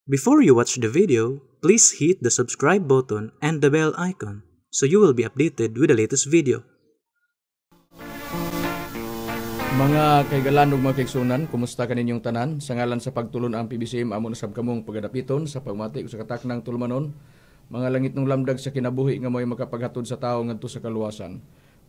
Before you watch the video, please hit the subscribe button and the bell icon so you will be updated with the latest video. Mga kaigalan ug mga kaigsunan, kumusta kaninyong tanan? Sa ngalan sa pagtulon ang PBCM, amo na sab kamong pagadapiton sa pagmati sa kataknang tulumanon, mga langit ng lamdag sa kinabuhi nga mo'y makapaghatod sa tao ngadto sa kaluwasan.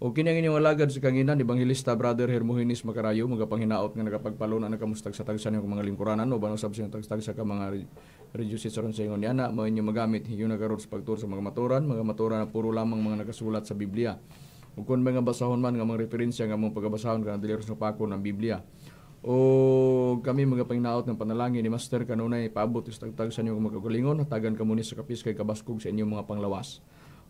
O kini ang inyong alagad sa kanginan, Ebanghelista Brother Hermogenes Macarayo, mga panghinaot nga nakapagpaluna nakamustag sa tagsa niyong mga lingkuranan o usab sa tagsa ka mga radio sets aron sa ingon niana mao inyong magamit higayon na karon sa pagtuo sa mga maturan na puro lamang mga nakasulat sa Biblia. Ug kung mga basahon man nga mga referensya nga mong pagabasahon kanang dili sa pako ng Biblia. O kami mga panginaot ng panalangin ni Master kanunay paabot sa tagtag sa inyong mga kagalingon, hatagan kamo ni sa kapis kay kabaskog sa inyong mga panglawas.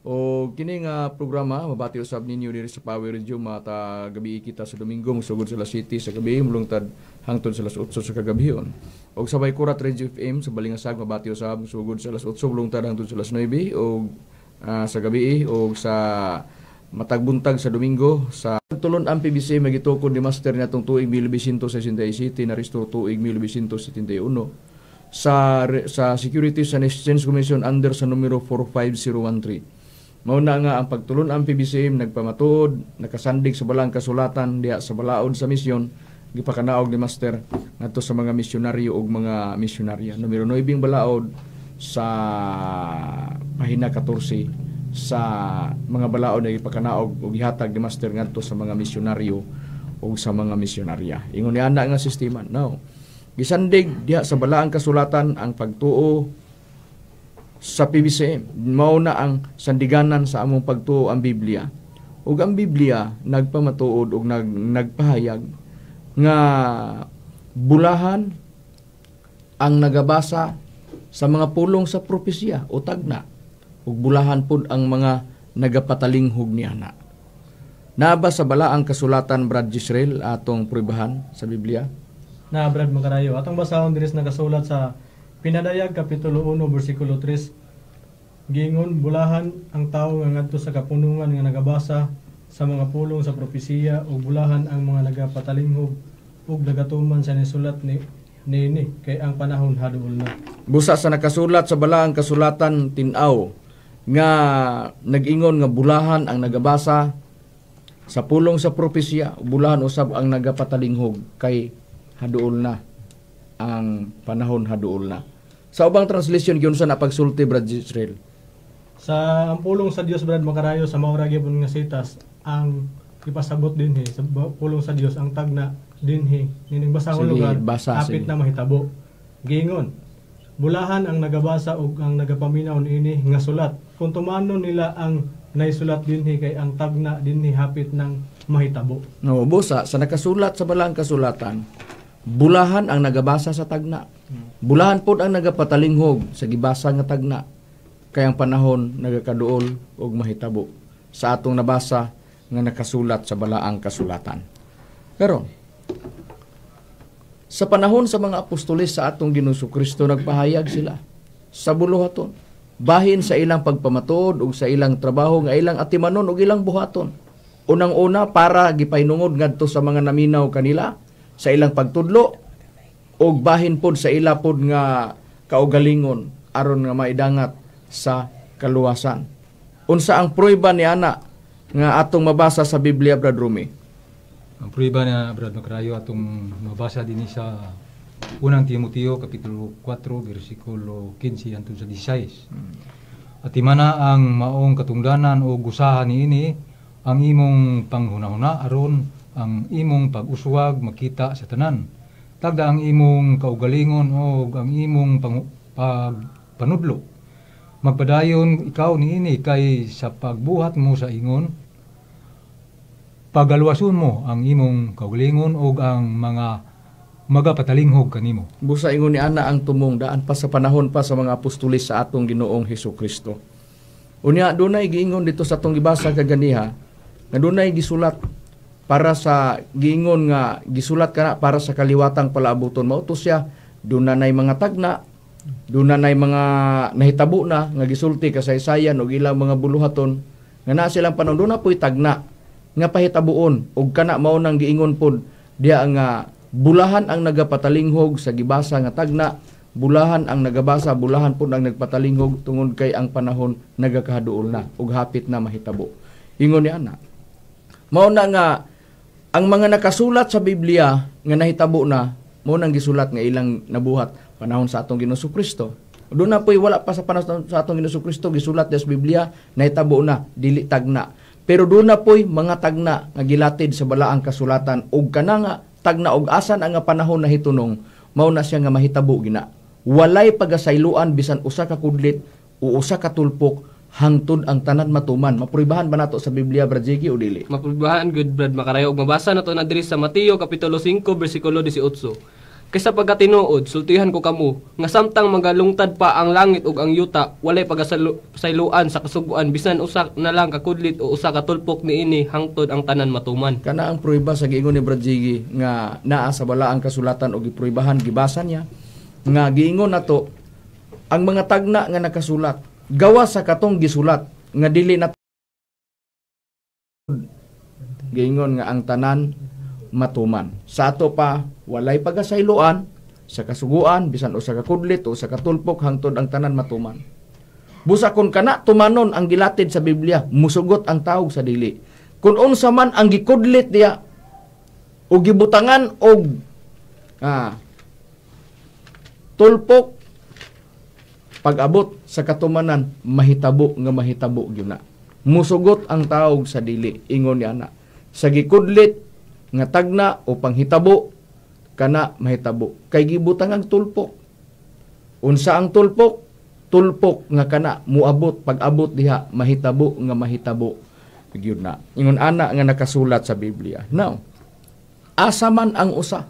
O kini nga programa mabati usab ninyo diri sa Power Radio mata gabi kita sa Domingo sugod sa alas 7 sa gabi mulungtad hangtod sa alas 8 sa kagabhion. Og sabay Kurat Radio FM sa Balingasag mabati usab sugod sa alas 8 mulungtad hangtod sa alas 9 og sa gabi og sa matag buntag sa Domingo sa tulon ang PBC magitukod ni Master niadtong tuig 1967 na restore tuig 1971 sa Securities and Exchange Commission under sa numero 45013. Mao na nga ang pagtulon ang PBCM nagpamatuod, nakasandig sa balang kasulatan diha sa balaod sa misyon gipakanaog ni Master ngadto sa mga misyonaryo ug mga misyonarya. Numero 9 balaod sa pahina 14 sa mga balaod na gipakanaog ug gihatag ni Master ngadto sa mga misyonaryo ug sa mga misyonarya. Ingon ni ana nga sistema. No. Gisandig diha sa balaang kasulatan ang pagtuo sa PBCM. Mao na ang sandiganan sa among pagtuo ang Biblia. Ug ang Biblia nagpamatuod ug nagpahayag nga bulahan ang nagabasa sa mga pulong sa propesya o tagna, ug bulahan pud ang mga nagapatalinghog niana. Naa ba sa balaang kasulatan, Brad Jisrael, atong pruebahan sa Biblia? Na Brad Macarayo. Atong basahon diri sa nakasulat sa Pinadayag kapitulo 1 bersikulo 3. Giingon, bulahan ang tawo nga ngadto sa kapunungan nga nagabasa sa mga pulong sa propesiya ug bulahan ang mga nagapatalinghog ug nagatuman sa nisulat ni niini kay ang panahon haduol na. Busa sa nakasulat sa balaang kasulatan tin-aw nga nag-ingon nga bulahan ang nagabasa sa pulong sa propesiya, bulahan usab ang nagapatalinghog kay haduol na ang panahon, haduol na. Sa ubang translation giunsa na pagsulti, Brad Israel? Sa ang pulong sa Dios, Brad Macarayo, sa maura gyapon nga sitas ang ipasabot dinhi sa pulong sa Dios ang tagna dinhi nining basahon lugar basa, hapit sige. Na mahitabo. Giingon, bulahan ang nagabasa ug ang nagapaminaw niini nga sulat kung tumanon nila ang naisulat dinhi kay ang tagna dinhi hapit nang mahitabo. No, busa sa nakasulat sa balaang kasulatan, bulahan ang nagabasa sa tagna. Bulahan pod ang nagapatalinghog sa gibasa nga tagna kay ang panahon nagakaduol og mahitabo sa atong nabasa nga nakasulat sa balaang kasulatan. Karon, sa panahon sa mga apostoles sa atong Ginoong Kristo, nagpahayag sila sa buluhaton bahin sa ilang pagpamatuod ug sa ilang trabaho nga ilang atimanon ug ilang buhaton. Unang-una para gipahinungod ngadto sa mga naminaw kanila sa ilang pagtudlo ug bahin pod sa ila pod nga kaugalingon aron nga maidangat sa kaluwasan. Unsa ang prueba ni ana nga atong mabasa sa Biblia, Brad Rumi? Ang prueba na, Brad Macarayo, atong mabasa dinhi sa Unang Timoteo kapitulo 4 bersikulo 15 hangtod sa 16. Atimana ang maong katungdanan o gusahan niini ang imong panghunahuna aron ang imong pag-uswag makita sa tanan. Tagda ang imong kaugalingon o ang imong pagpanudlo. Magpadayon ikaw niini kay sa pagbuhat mo sa ingon, pagaluwason mo ang imong kaugalingon ug ang mga magapatalinghog kanimo. Busa ingon ni ana ang tumong daan pa sa panahon pa sa mga apostoles sa atong Ginoong Hesus Kristo. Unya dunay giingon dito sa atong gibasa kaganiha nga dunay gisulat para sa giingon nga gisulat kana para sa kaliwatang palaabuton. Mao to siya dunay mga tagna, dunay mga nahitabo na nga gisulti kasaysayan og ilang mga buluhaton nga naa silang panahon duna poy tagna nga pahitabuon og kana mao nang giingon pod diha nga bulahan ang nagapatalinghog sa gibasa nga tagna, Bulahan ang nagabasa, bulahan pud ang nagpatalingog tungod kay ang panahon nagakaduol na ug hapit na mahitabo. Ingon ni ana. Mao na nga ang mga nakasulat sa Biblia nga nahitabo na, mao nang gisulat nga ilang nabuhat panahon sa atong Ginoong Kristo. Doon na po'y wala pa sa panahon sa atong Ginoong Kristo gisulat sa Biblia, nahitabo na, dili tagna. Pero doon na po'y mga tagna nga gilatid sa balaang kasulatan ug kana nga tagna og asan ang nga panahon nahitunong, mao na siya nga mahitabo gina. Walay pagasayloan bisan usa ka kudlit o usa ka tulpok hangtod ang tanan matuman. Mapruibahan ba nato sa Biblia, Brad Jiggy, o dili? Mapruibahan gud, Brad Makarayo, ug mabasa nato na diri sa Mateo kapitulo 5 bersikulo 18. Kaysa pagkatinuod, sultihan ko kamo nga samtang magalungtad pa ang langit ug ang yuta, walay pagasayloan sa kasuguan bisan usa na lang ka kudlit o usa ka tulpok niini hangtod ang tanan matuman. Kana ang pruiba sa giingon ni Brad Jiggy nga naa sa balaang kasulatan og gipruibahan, gibasa niya nga giingon nato ang mga tagna nga nakasulat gawa sa katong gisulat nga dili na giingon nga ang tanan matuman. Sa ato pa walay pagasayloan sa kasuguan bisan usa ka kudlit o usa ka tulpok hangtod ang tanan matuman. Busa kun kana tumanon ang gilatid sa Biblia, musugot ang tawog sa dili. Kun unsa man ang gikudlit diya o gibutangan og tulpok, pag-abot sa katumanan mahitabo nga mahitabo gyud na. Musugot ang tawog sa dili, ingon ni ana. Sa gikudlit nga tagna o panghitabo kana mahitabo kay gibutang ang tulpok. Unsa ang tulpok? Tulpok nga kana muabot, pag-abot diha mahitabo nga mahitabo gyud na. Ingon ana nga nakasulat sa Biblia. Now, asa man ang usa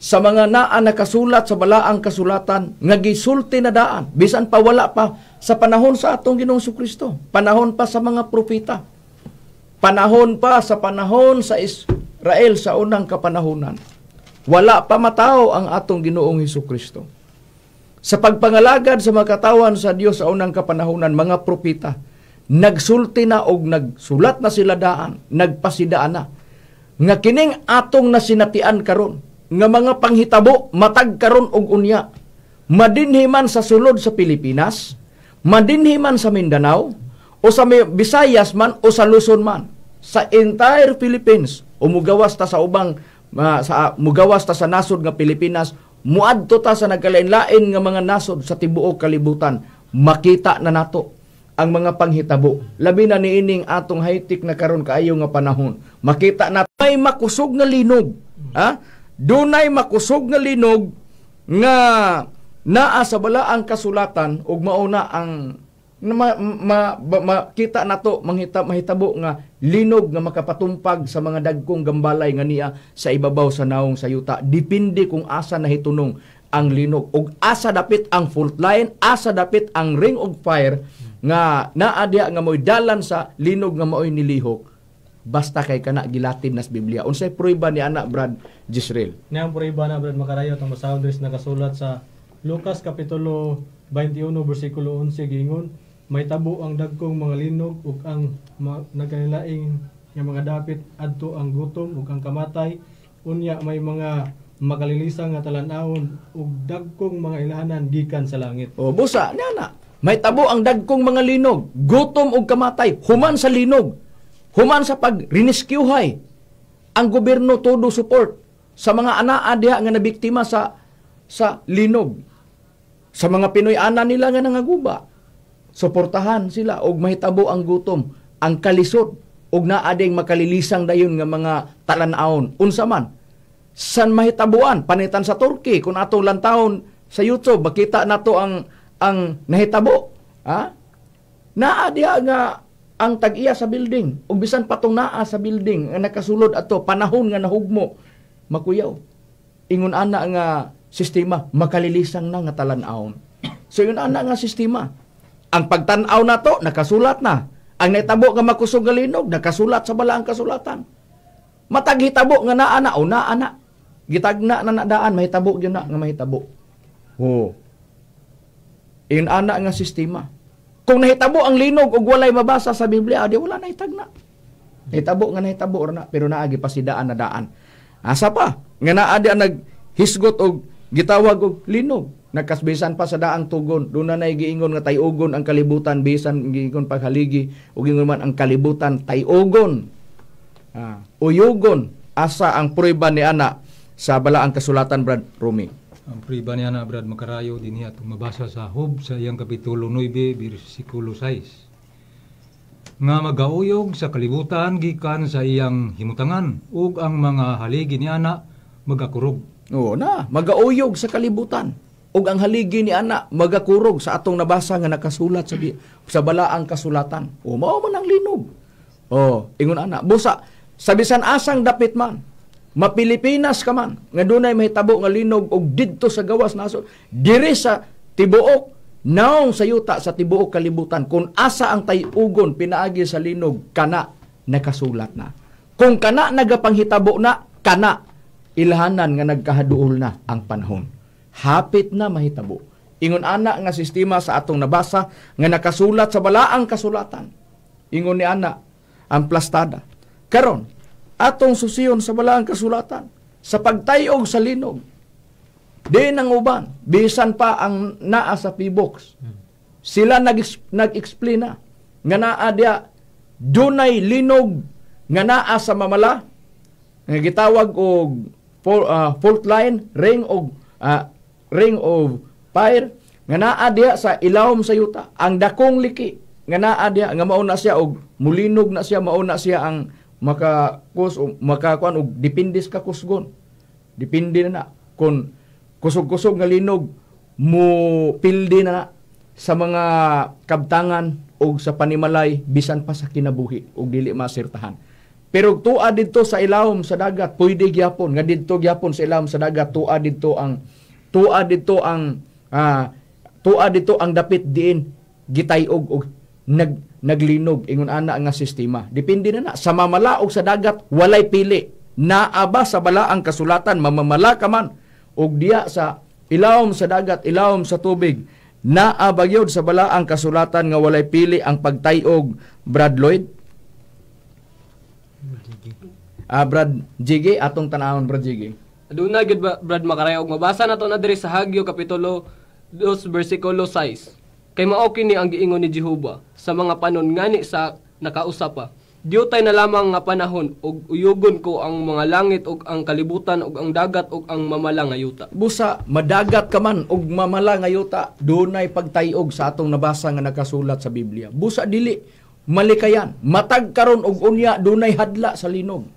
sa mga naa nakasulat sa balaang kasulatan nga gisulti na daan bisan pa wala pa sa panahon sa atong Ginoong Kristo, panahon pa sa mga propeta, panahon pa sa panahon sa Israel sa unang kapanahonan, wala pa matao ang atong Ginoong Hesukristo. Sa pagpangalagad sa mga katawan sa Dios sa unang kapanahonan, mga propeta nagsulti na og nagsulat na sila daan, nagpasidaan na nga kining atong nasinatian karon nga mga panghitabo matag karon og unya, madinhi man sa sulod sa Pilipinas, madinhi man sa Mindanao, o sa Visayas man, o sa Luzon man, sa entire Philippines, o mugawas ta sa ubang mugawas ta sa nasod nga Pilipinas, muadto ta sa nagkalain-lain nga mga nasod sa tibuok kalibutan, makita na nato ang mga panghitabo. Labi na niining atong high-tech na karon kaayo nga panahon, makita na may makusog nga linog. Ha? Dunay makusog nga linog nga naa sa balaang kasulatan ug mauna ang makita nato mahitabo nga linog nga makapatumpag sa mga dagkong gambalay nga niya sa ibabaw sa naong sa yuta. Depende kung asa nahitunong ang linog ug asa dapit ang fault line, asa dapit ang ring of fire nga naa diha nga mo'y dalan sa linog nga maoy nilihok. Basta kay kana gilatid nas Biblia. Unsay prueba ni ana, Brad Jisrael? Niya ang prueba na, Brad Makarayo, atong basahon diri sa nakasulat sa Lucas kapitulo 21 bersikulo 11 giingon, may tabo ang dagkong mga linog ug ang nagkanilaing nga mga dapit adto ang gutom ug ang kamatay, unya may mga makalilisang nga talan-awon ug dagkong mga ilahanan gikan sa langit. O busa niya na, may tabo ang dagkong mga linog, gutom ug kamatay, human sa linog, human sa pag-rinescuehay ang gobyerno todo support sa mga anaa diha nga nabiktima sa linog, sa mga Pinoy ana nila nga nangaguba, suportahan sila og mahitabo ang gutom, ang kalisod og naa ding makalilisang dayon nga mga talan-awon. Unsa man san mahitabuan panitan sa Turkey, kung atong lantawon sa YouTube makita nato ang nahitabo. Ha? Naa diha nga ang tag-iya sa building ug bisan patong naa sa building nga nakasulod ato panahon nga nahugmo makuyaw. Ingon ana nga sistema makalilisang na nga talan-awon. So ingon ana nga sistema, ang pagtan-aw nato nakasulat na. Ang nahitabo nga makusog nga linog nakasulat sa balaang kasulatan. Matag hitabo nga naa na o naa na, gitagna na nadaan, mahitabo gyud na nga mahitabo. Oh. Ingon ana nga sistema. Kung nahitabo ang linog ug walay mabasa sa Biblia, di wala na itagna. Nahitabo nga nahitabo ra na, pero naa gipasidaan na daan. Asa pa nga naa di ang naghisgot og gitawag og linog. Nagkasbisan pa sa daang tugon, doon na giingon nga tayugon ang kalibutan, bisan giingon paghaligi ug giingon man ang kalibutan tayugon. Uyugon asa ang prueba ni ana sa balaang kasulatan, Brad Rumi. Ang prueba ni ana, Brad Makarayo, dinhi atong mabasa sa Job sa iyang kapitulo 9 bersikulo 6. Nga magauyog sa kalibutan gikan sa iyang himutangan ug ang mga haligi ni ana magakurog. Oo na, magauyog sa kalibutan ug ang haligi ni ana magakurog sa atong nabasa nga nakasulat sa balaang kasulatan. O mao man ang linog. O ingon ana, busa sa bisan asang dapit man, mapilipinas ka man, nga dunay mahitabo nga linog og didto sa gawas nasod, diri sa tibuok naong sa yuta sa tibuok kalibutan, kung asa ang tayugon pinaagi sa linog, kana nakasulat na. Kung kana nagapanghitabo na, kana ilhanan nga nagkahaduol na ang panahon. Hapit na mahitabo. Ingon ana nga sistema sa atong nabasa nga nakasulat sa balaang kasulatan. Ingon ni ana ang plastada. Karon atong susiyon sa balaang kasulatan sa pagtayog sa linog. Di nang uban, bisan pa ang naa sa P-box. Sila nag-explain na nga naa diya dunay linog nga naa sa mamala nga gitawag og fault line, ring of fire nga naa diya sa ilawom sa yuta. Ang dakong liki nga naa diya nga mao na siya og mulinog na siya, mao na siya ang makakus o makakuan og depende sa kakusgon. Depende na kung kusog-kusog nga linog mo pildi na sa mga kabtangan og sa panimalay bisan pa sa kinabuhi og dili masertahan. Pero tuwa didto sa ilawom sa dagat, pwede gyapon nga didto gyapon sa ilawom sa dagat, tuwa didto ang dapit diin gitayog og naglinog ingon ana nga sistema. Depende na sa mamala og sa dagat, walay pili. Naa ba sa balaang kasulatan mamamala ka man og diya sa ilawom sa dagat, ilawom sa tubig, naa ba gyud sa balaang kasulatan nga walay pili ang pagtayog, Brad Lloyd? Brad Jiggy, atong tanawon, Brad Jiggy. Aduna gyud Brad Makarayo, og mabasa nato na diri sa Hagyo kapitulo 2 bersikulo 6. Kay mao kini ang giingon ni Jehova sa mga panon ngani sa nakausap pa. Diutay na lamang nga panahon og uyugon ko ang mga langit ug ang kalibutan ug ang dagat ug ang mamala nga yuta. Busa madagat ka man ug mamala nga yuta, dunay pagtayog sa atong nabasa nga nakasulat sa Biblia. Busa dili malikayan, matag karon og unya dunay hadla sa linog.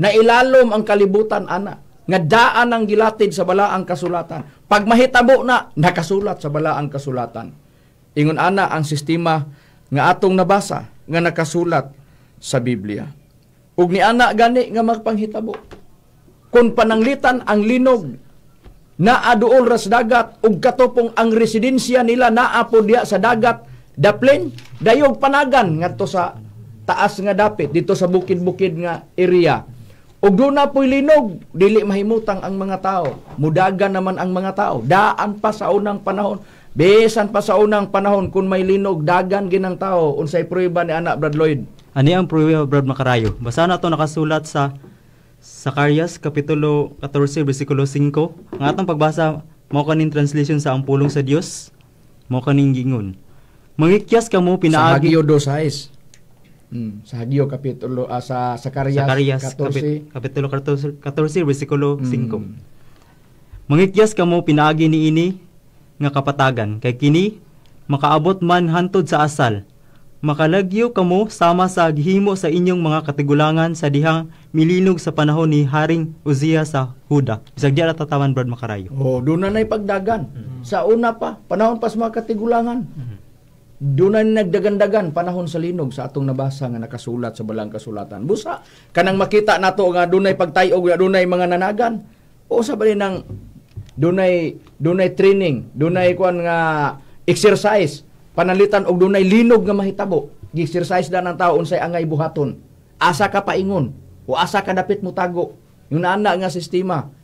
Nailalom ang kalibutan ana nga daan ang gilatid sa balaang kasulatan. Pag mahitabo na, nakasulat sa balaang kasulatan. Ingon ana ang sistema nga atong nabasa nga nakasulat sa Biblia. Ug ni ana gani nga magpanghitabo. Kung pananglitan ang linog naa duol ra sa dagat ug katopong ang residensya nila naa po diya sa dagat daplin, dayog panagan ngadto sa taas nga dapit dito sa bukid-bukid nga area. Ug doon na po'y linog, dili mahimutang ang mga tao. Mudagan naman ang mga tao. Daan pa sa unang panahon. Bisan pa sa unang panahon kung may linog, dagan ginang tao. Unsay prueba ni ana, Brad Lloyd? Ani ang prueba, Brad Makarayo? Basta na ito nakasulat sa Zacarias kapitulo 14 bersikulo 5. Ang atong pagbasa mao kaning translation sa ang pulong sa Dios, mao kaning gingon. Mangikyas kamo pinaagi sa Hagyo 2:6. Sa Hagyo kapitulo sa Zacarias 14 kapitulo 14 bersikulo 5. Mangikyas kamo pinaagi niini nga kapatagan kay kini makaabot man hantod sa asal. Makalagyo kamo sama sa gihimo sa inyong mga katigulangan sa dihang milinog sa panahon ni Haring Uzia sa Huda. Bisag di tatawan, Brad Makarayo. Oh, doon na na'y pagdagan. Sa una pa, panahon pa sa mga katigulangan. Doon na nagdagandagan panahon sa linog sa atong nabasa nga nakasulat sa balang kasulatan. Busa, kanang makita nato nga doon na'y pagtayog, doon na'y mga nanagan. O sa bali nang doon na'y training, doon na'y kuan nga exercise. Panalitan og dunay linog nga mahitabo. Gi-exercise na ng tao unsay angay buhaton. Asa ka paingon o asa ka dapit mo tago. Yung naana nga sistema.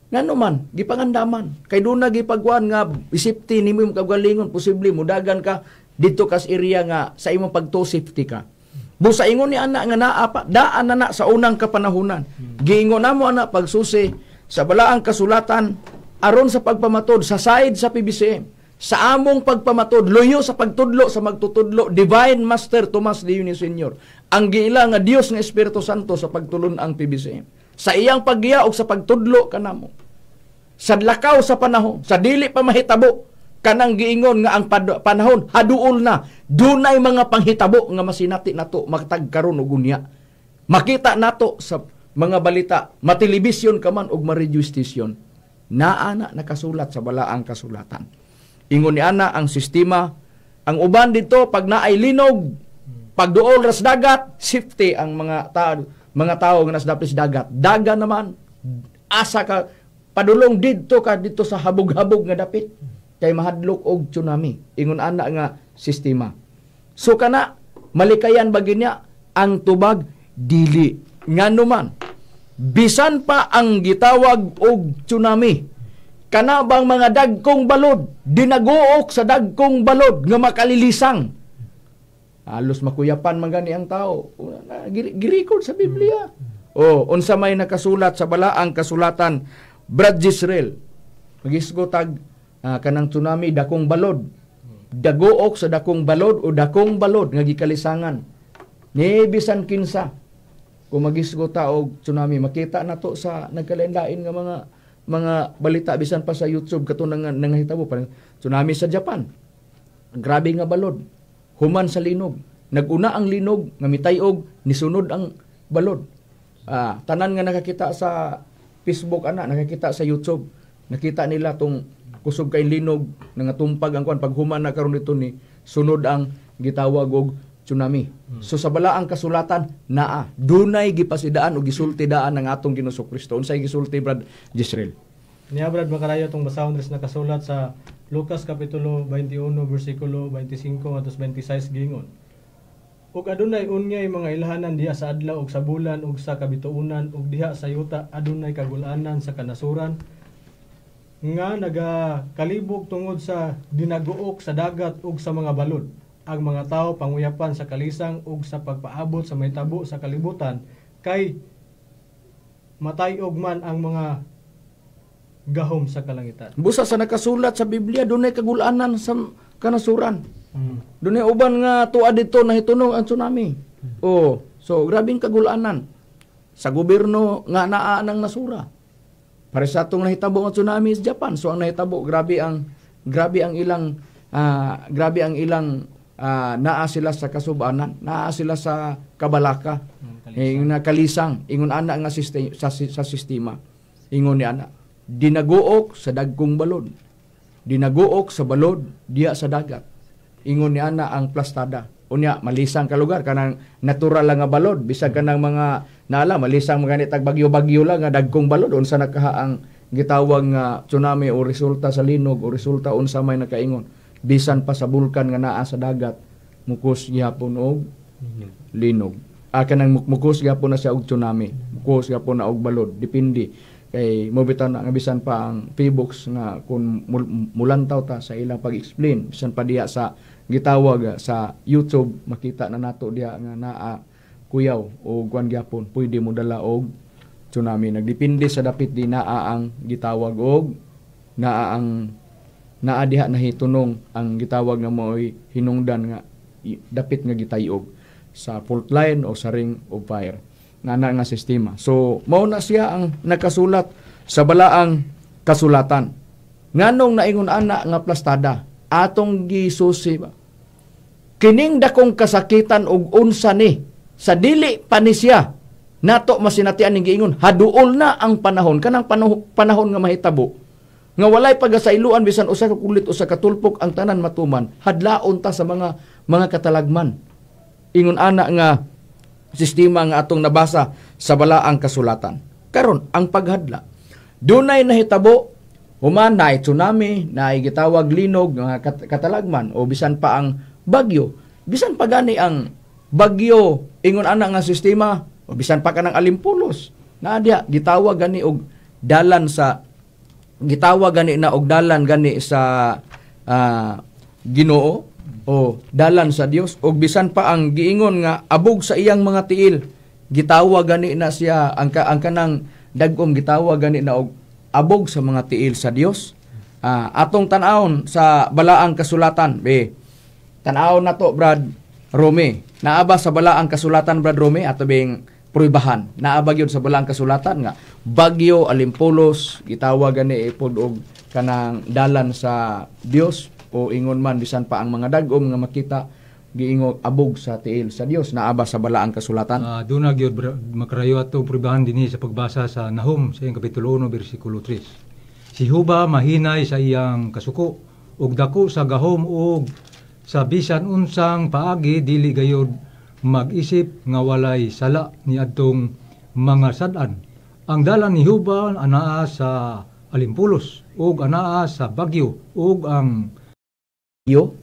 Ngano man, gipangandaman. Kay doon na gipagkuan nga safety nimo imong kagalingon, posible mudagan ka didto kas area nga sa imong pagto safety ka. Busa ingon ni ana nga naa pa, daan na na sa unang kapanahunan. Giingon namo ana pagsusi sa balaang kasulatan Aron sa pagpamatod sa side sa PBCM, sa among pagpamatod, luyo sa pagtudlo sa magtutudlo, Divine Master Tomas de Unio Senior, ang giila nga Dios nga Espiritu Santo sa pagtulon ang PBCM. Sa iyang paggiya og sa pagtudlo kanamo. Sa lakaw sa panahon, sa dili pa mahitabo kanang giingon nga ang panahon haduol na, dunay mga panghitabo nga masinati nato matag karon ug unya. Makita nato sa mga balita, matelebisyon ka man og ma-radio station, naa na nakasulat sa balaang kasulatan. Ingon ni ana ang sistema, ang uban dito pag naay linog, pagduol ras dagat, safety ang mga tao nga nasa dapit sa dagat. Daga naman, asa ka padulong didto ka dito sa habog-habog nga dapit kay mahadlok og tsunami. Ingon ana nga sistema. So kana malikayan ba ginya ang tubag? Dili. Ngano man, bisan pa ang gitawag og tsunami, kana bang mga dagkong balod, dinaguok sa dagkong balod nga makalilisang, halos makuyapan man gani ang tao. Gi-record sa Biblia. Oh, unsa may nakasulat sa balaang kasulatan, Brad Jisrael? Magisgo tag kanang tsunami, dakong balod, daguok sa dakong balod o dakong balod nga gikalisangan ni bisan kinsa. Kung magisgo ta og tsunami, makita na to sa nagkalain-lain nga mga balita, bisan pa sa YouTube kato nang nangahitabo, parang tsunami sa Japan, grabe nga balod human sa linog. Naguna ang linog nga mitayog, nisunod ang balod. Tanan nga nakakita sa Facebook ana, nakakita sa YouTube, nakita nila tong kusog kay linog nangatumpag ang kuan. Paghuman na karon dito, ni sunod ang gitawag og tsunami. So sa balaang kasulatan naa dunay gipasidaan o gisulti daan ng atong Ginoong Kristo. Unsay gisulti, Brad Jisrael? Niya, Brad Makarayo, itong basahon rin nakasulat sa Lucas Kapitulo 21 versikulo 25 ngadto 26, gingon: "Ug adunay unyay mga ilhanan diha sa adlaw ug sa bulan ug sa kabituonan, ug diha sa yuta adunay kagulanan sa kanasuran nga nagakalibog tungod sa dinaguok sa dagat ug sa mga balod. Ang mga tao panguyapan sa kalisang ug sa pagpaabot sa mahitabo sa kalibutan, kay matayog man ang mga gahom sa kalangitan." Busa sa nakasulat sa Biblia, dunay kagulanan sa kanasuran. Dunay uban nga tuwa dito nahitunong ang tsunami. Oh, so grabing kagulanan sa gobyerno nga naa nang nasura. Para sa atong nahitabo nga tsunami sa Japan. So ang nahitabo, grabe ang ilang naa sila sa kasubanan, naa sila sa kabalaka. Eh, na kalisang ingon ana nga sa sistema. Ingon ni ana, dinaguok sa dagkong balod. Dinaguok sa balod diya sa dagat. Ingon ni ana ang plastada. Unya malisang ka lugar kanang natural lang nga balod, bisag kanang mga naala malisang mga tag bagyo-bagyo lang nga dagkong balod, unsa nakaha ang gitawag nga tsunami o resulta sa linog o resulta unsa may nakaingon. Bisan pa sa bulkan nga naa sa dagat, mukos gihapon og linog. Kanang mukos gihapon na siya og tsunami, mukos gihapon na og balod, depende kay mo bitaw na nga bisan pa ang Phivolcs nga kung mulantaw ta sa ilang pag-explain, bisan pa diha sa gitawag sa YouTube, makita na nato diha nga naa kuyaw o kuan gyapon, pwede mo dala og tsunami. Nagdepende sa dapit di naa ang gitawag og naa ang naa diha nahitunong ang gitawag nga mo'y hinungdan nga dapit nga gitayog sa fault line o sa ring of fire nana nga sistema. So mao na siya ang nakasulat sa balaang kasulatan. Nganong naingon ana nga plastada? Atong gisusi ba kining dakong kasakitan og unsa ni sa dili pa ni siya nato masinatian ning giingon haduol na ang panahon, kanang panahon nga mahitabo nga walay pagasayloan bisan usa ka kulit, usa ka tulpok, ang tanan matuman, hadlaon ta sa mga katalagman. Ingon ana nga sistema nga atong nabasa sa balaang kasulatan. Karon ang paghadla, dunay nahitabo human naay tsunami, naay gitawag linog nga katalagman o bisan pa ang bagyo, bisan pa gani ang bagyo, ingon ana nga sistema, o bisan pa kanang alimpulos naa diha gitawag gani og dalan sa gitawag gani na og dalan gani sa Ginoo o dalan sa Dios, og bisan pa ang giingon nga abog sa iyang mga tiil, gitawag gani na siya ang kanang dagom, gitawag gani na og Abog sa mga tiil sa Dios. Atong tan-awon sa balaang kasulatan, be. Tan-awon na to, Brad Rome. Naa ba sa balaang kasulatan, Brad Rome, ato bing pruibahan. Naa ba gyud sa balaang kasulatan nga bagyo, alimpulos, gitawag gani ipod og kanang dalan sa Dios o ingon man bisan pa ang mga dagom nga makita giingog abog sa tiil sa Dios? Naa ba sa balaang kasulatan? Doon na gyud, Makarayo, atong pruibahan dinhi sa pagbasa sa Nahum sa iyang kapitulo 1 bersikulo 3. Si Huba mahinay sa iyang kasuko ug dako sa gahom ug sa bisan unsang paagi dili gayod mag-isip nga walay sala niadtong mga sad-an. Ang dalan ni Huba anaa sa alimpulos ug anaa sa bagyo ug ang Yo.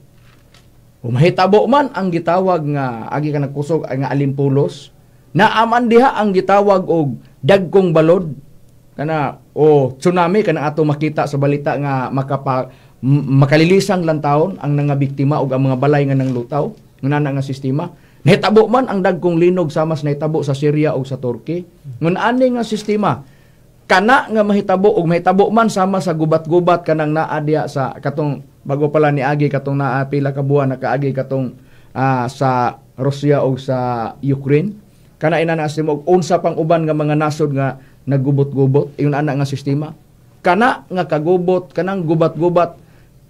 O mahitabo man ang gitawag nga agi ka nagkusog nga alimpulos, naaman diha ang gitawag og dagkong balod kana o tsunami kana ato makita sa balita nga makalilisang lantawon ang nangabiktima og ang mga balay nga nanglutaw ngunana nga sistema. Nahitabo man ang dagkong linog sama sa nahitabo sa Syria og sa Turkey. Ngun ani nga sistema kana nga mahitabo og mahitabo man sama sa gubat-gubat kanang naa diha sa katong bago pala ni agi katong naa pila ka buwan nakaagi katong sa Russia og sa Ukraine kana ina na sistema og unsa pang uban nga mga nasod nga naggubot-gubot ingon ana nga sistema kana nga kagubot kanang gubat-gubat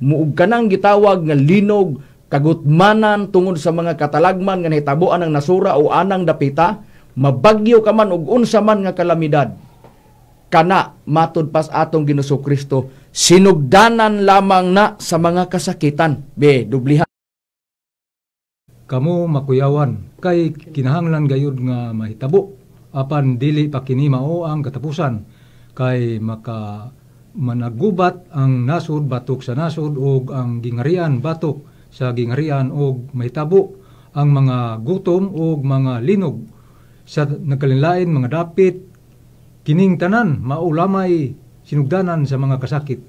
muog kanang gitawag nga linog kagutmanan tungod sa mga katalagman nga nahitabuan ang nasura o anang dapita mabagyo ka man og unsa man nga kalamidad kana matud pas atong Ginoong Kristo sinugdanan lamang na sa mga kasakitan. Be, dublihan. Kamo makuyawan kay kinahanglan gayud nga mahitabo apan dili pa kini mao ang katapusan kay maka managubat ang nasod batok sa nasod ug ang gingarian batok sa gingarian ug mahitabo ang mga gutom ug mga linog sa nagkalinlain mga dapit. Kining tanan maulamay sinugdanan sa mga kasakit.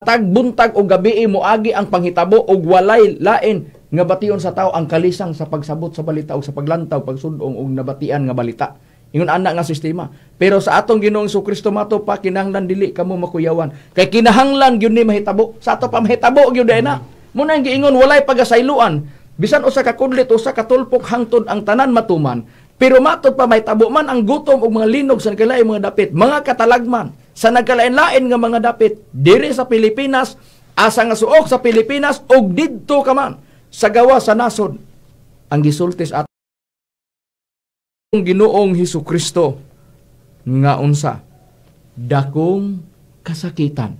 Tagbuntag o gabi moagi ang panghitabo og walay lain nga bation sa tao ang kalisang sa pagsabot sa balita o sa paglantaw, pagsudong og nabatian nga balita. Ingon ana nga sistema. Pero sa atong Ginoong Kristo mato pa kinahanglan dili kamo makuyawan. Kay kinahanglan gyud ni mahitabo. Sa ato pa mahitabo gyud na. Muna ang giingon walay pagasayloan. Bisan usa ka kudlit, usa ka tulpok hangtod ang tanan matuman. Pero matod pa mahitabo man ang gutom og mga linog sa nagkalain mga dapit, mga katalagman sa nagkalain-lain nga mga dapit diri sa Pilipinas, asa nga suok sa Pilipinas og didto ka man sa gawa sa nasod. Ang gisulti sa atong Ginoong Hesus Kristo nga unsa dakong kasakitan.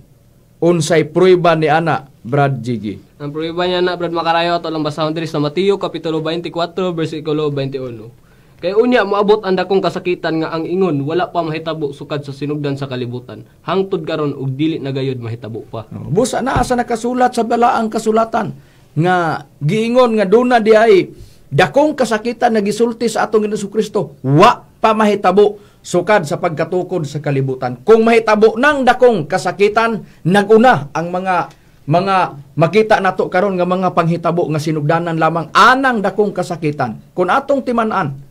Unsay prueba ni ana, Brad Jiggy? Ang prueba niya na, Brad Makarayo, ato lang basahon diri sa Mateo kapitulo 24 bersikulo 21. Kay unya moabot ang dakong kasakitan nga ang ingon wala pa mahitabo sukad sa sinugdan sa kalibutan hangtod karon og dili na gayud mahitabo pa. Busa na sa nakasulat sa balaang kasulatan nga giingon nga duna di ay dakong kasakitan nga gisulti sa atong Ginoong Kristo wa pa mahitabo sukad sa pagkatukod sa kalibutan. Kung mahitabo nang dakong kasakitan, naguna ang mga makita nato karon nga mga panghitabo nga sinugdanan lamang anang dakong kasakitan. Kung atong timan-an,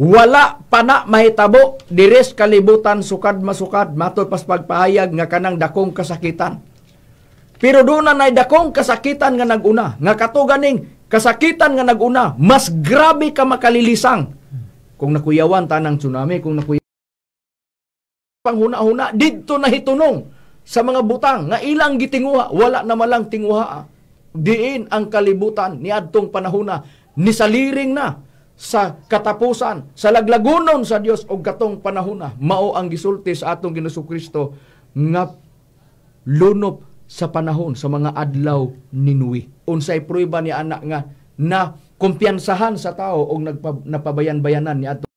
wala pa na mahitabo dires kalibutan sukad masukad matod pas pagpahayag nga kanang dakong kasakitan. Pero doon na nay dakong kasakitan nga naguna, nga katuganing kasakitan nga naguna, mas grabe ka makalilisang. Kung nakuyawan tanang tsunami, kung nakuyawan panghuna-huna didto na hitunong sa mga butang nga ilang gitinguha, wala na malang tinguha. Diin ang kalibutan niadtong panahona nisaliring na sa katapusan, sa laglagunon sa Dios og katong panahona. Mao ang gisulti sa atong Ginoong Kristo nga lunop sa panahon sa mga adlaw ni Noe. Unsay prueba ni anak nga na kumpiyansahan sa tao og napabayan-bayanan ni ato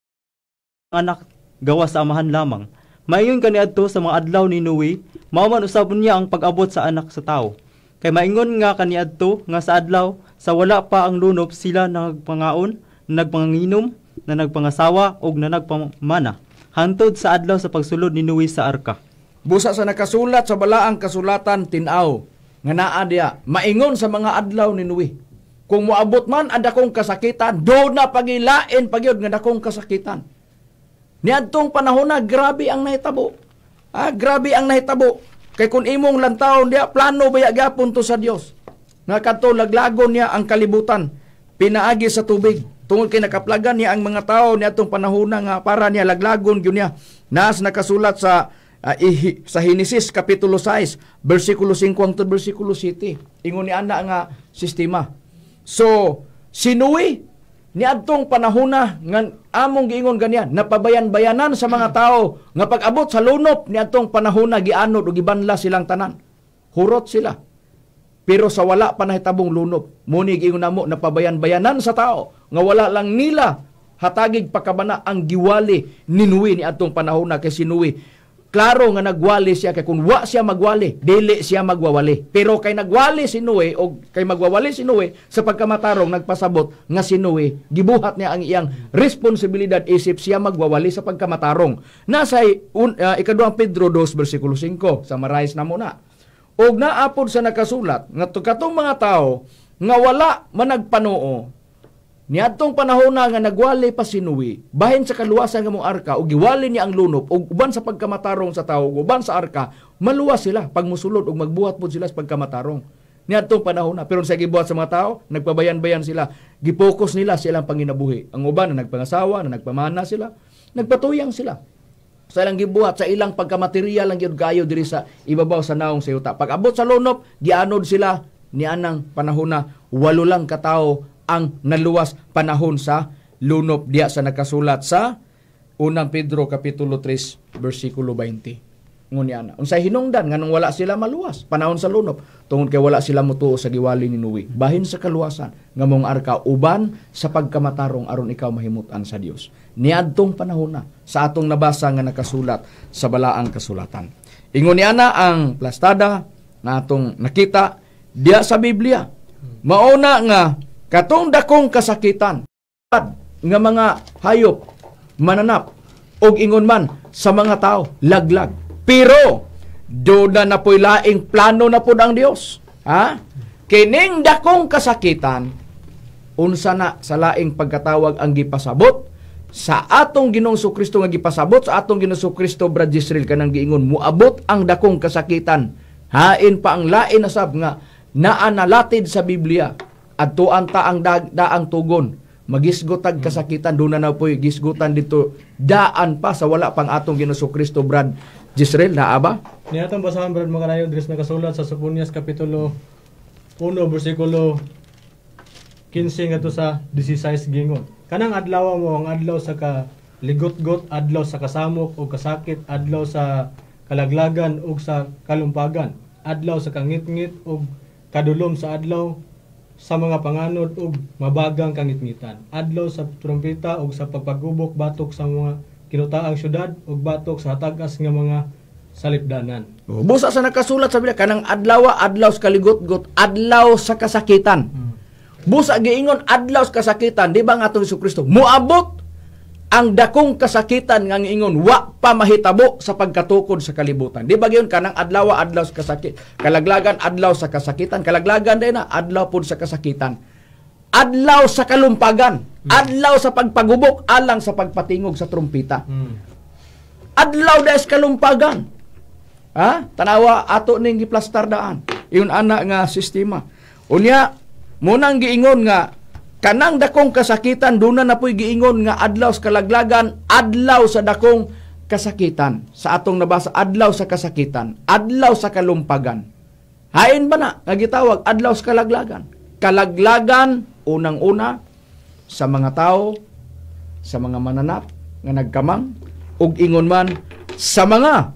anak gawa sa amahan lamang. Maingon kaniadto sa mga adlaw ni Noe, mao man usab niya ang pag-abot sa anak sa tao. Kay maingon nga kaniadto nga sa adlaw sa wala pa ang lunop sila nagpangaon, nagpanginom, na nagpangasawa og na nagpamana hantod sa adlaw sa pagsulod ni Noe sa arka. Busa sa nakasulat sa balaang kasulatan tin-aw nga naa diya maingon sa mga adlaw ni Noe. Kung moabot man ang dakong kasakitan, do na pagilain pagyud nga dakong kasakitan. Niadtong panahon na grabe ang nahitabo. Ah, grabe ang nahitabo. Kay kung imong lantawon diya, plano baya gyapon to sa Dios. Nga kadto laglagon niya ang kalibutan pinaagi sa tubig. Tungod kay nakaplagan niya ang mga tao niadtong panahona nga para niya laglagon gyud niya. Naas nakasulat sa sa Henesis kapitulo 6 bersikulo 5 hangtod bersikulo 7. Ingon ni ana nga sistema. So, si Noe niadtong panahona nga among giingon ganyan, napabayan-bayanan sa mga tao nga pag-abot sa lunop niadtong panahona gianod o gibanla silang tanan. Hurot sila. Pero sa wala pa nahitabong lunop, muni giingon namo napabayan-bayanan sa tao nga wala lang nila hatagig pakabana ang giwali ni Noe niadtong panahona kay si Noe klaro nga nagwali siya kay kung wa siya magwali, dili siya magwawali. Pero kay nagwali si Noe o kay magwawali si Noe sa pagkamatarong, nagpasabot nga si Noe gibuhat niya ang iyang responsibilidad isip siya magwawali sa pagkamatarong. Nasa ikaduhang Pedro 2 bersikulo 5, summarize na muna. Og naapod sa nakasulat nga katong mga tao nga wala managpanuo niadtong panahon na nga nagwali pa si Noe bahin sa kaluwasan nga mong arka ug giwali niya ang lunop ug uban sa pagkamatarong sa tao ug uban sa arka, maluwas sila pag musulod ug magbuhat pod sila sa pagkamatarong niadtong panahon na. Pero sa gibuhat sa mga tao, nagpabayan-bayan sila, gipokus nila sa ilang panginabuhi. Ang uban na nagpangasawa, na nagpamana sila, nagpatuyang sila sa ilang gibuhat, sa ilang pagkamaterial lang gyud kayo diri sa ibabaw sa naong sa yuta. Pag abot sa lunop, gianod sila nianang panahon na 8 lang katao ang naluwas panahon sa lunop diya sa nakasulat sa Unang Pedro kapitulo 3 bersikulo 20. Ngunyan na. Unsay hinungdan nganong wala sila maluwas panahon sa lunop? Tungod kay wala sila motuo sa giwali ni Noe bahin sa kaluwasan nga mong arka uban sa pagkamatarong aron ikaw mahimutan sa Dios. Niadtong panahon na sa atong nabasa nga nakasulat sa balaang kasulatan. Ingon niya na ang plastada na atong nakita diya sa Biblia. Mauna nga katong dakong kasakitan nga mga hayop mananap og ingon man sa mga tao laglag. Pero doon na po'y laing plano na pod ang Dios. Ha? Kining dakong kasakitan unsa na sa laing pagkatawag ang gipasabot sa atong Ginoong Kristo, nga gipasabot sa atong Ginoong Kristo, Brad Jisrael, kanang giingon moabot ang dakong kasakitan. Hain pa ang lain na sab nga naa nalatid sa Biblia. Adtuan ta ang daang tugon. Magisgotag kasakitan, doon na po'y gisgutan dito daan pa sa wala pang atong Ginoong Kristo, Brad Jisrael, naa ba? Niatong basahan, Brad Makarayo, dres nakasulat sa Soponias kapitulo 1 bersikulo 15 ngadto sa 16 gingon. Kanang adlaw mo ang adlaw sa kaligotgot, adlaw sa kasamok o kasakit, adlaw sa kalaglagan ug sa kalumpagan, adlaw sa kangitngit ug kadulom sa adlaw sa mga panganod ug mabagang kangitngitan, adlaw sa trumpeta ug sa pagpagubok batok sa mga kinutaang syudad ug batok sa hatagas nga mga salipdanan. Busa sa nakasulat sa Biblia kanang adlaw, adlaw sa kaligotgot, adlaw sa kasakitan. Busa giingon adlaw sa kasakitan, di ba nga atong Jesucristo moabot ang dakong kasakitan nga ingon wa pa mahitabo sa pagkatukod sa kalibutan. Di ba giyon kanang adlaw, adlaw sa kasakit, kalaglagan, adlaw sa kasakitan, kalaglagan din na adlaw pud sa kasakitan, adlaw sa kalumpagan, adlaw sa pagpagubok alang sa pagpatingog sa trumpita. Adlaw des kalumpagan. Ha? Tanawa ato ning giplastar daan. Iyon ana nga sistema. Unya munang giingon nga kanang dakong kasakitan, doon na po'y giingon nga adlaw sa kalaglagan, adlaw sa dakong kasakitan. Sa atong nabasa, adlaw sa kasakitan, adlaw sa kalumpagan. Hain ba na nga gitawag adlaw sa kalaglagan? Kalaglagan unang-una sa mga tao, sa mga mananap nga nagkamang, ug ingon man sa mga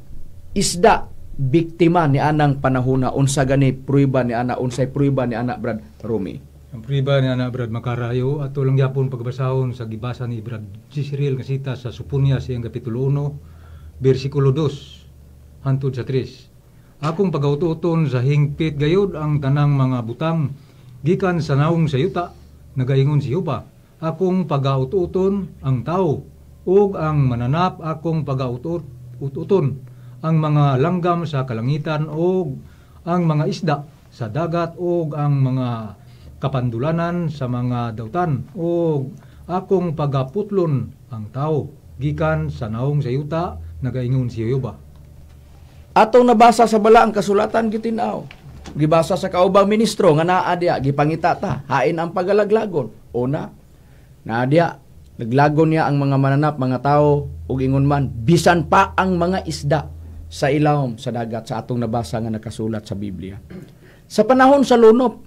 isda biktima ni anang panahona. Unsa gani prueba ni ana, unsay prueba ni ana, Brad Rumi? Ang prueba ni ana, Brad Makarayo, ato lang gyapon pagbasahon sa gibasa ni Brad Jisrael nga sita sa Soponia siyang kapitulo 1 bersikulo 2 hangtod sa 3. Akong pagaututon sa hingpit gayod ang tanang mga butang gikan sa naong sa yuta, nagaingon si Jehova. Akong pagaututon ang tao ug ang mananap, akong pagaututon ang mga langgam sa kalangitan ug ang mga isda sa dagat ug ang mga kapandulanan sa mga dautan, ug akong pagaputlon ang tao gikan sa naong sa yuta, nagaingon si Jehova. Atong nabasa sa balaang kasulatan gitin-aw. Gibasa sa kaubang ministro nga naa diya gipangita ta hain ang pagalaglagon. Una, naa diya naglagon niya ang mga mananap, mga tao ug ingon man bisan pa ang mga isda sa ilawom sa dagat sa atong nabasa nga nakasulat sa Biblia. Sa panahon sa lunop,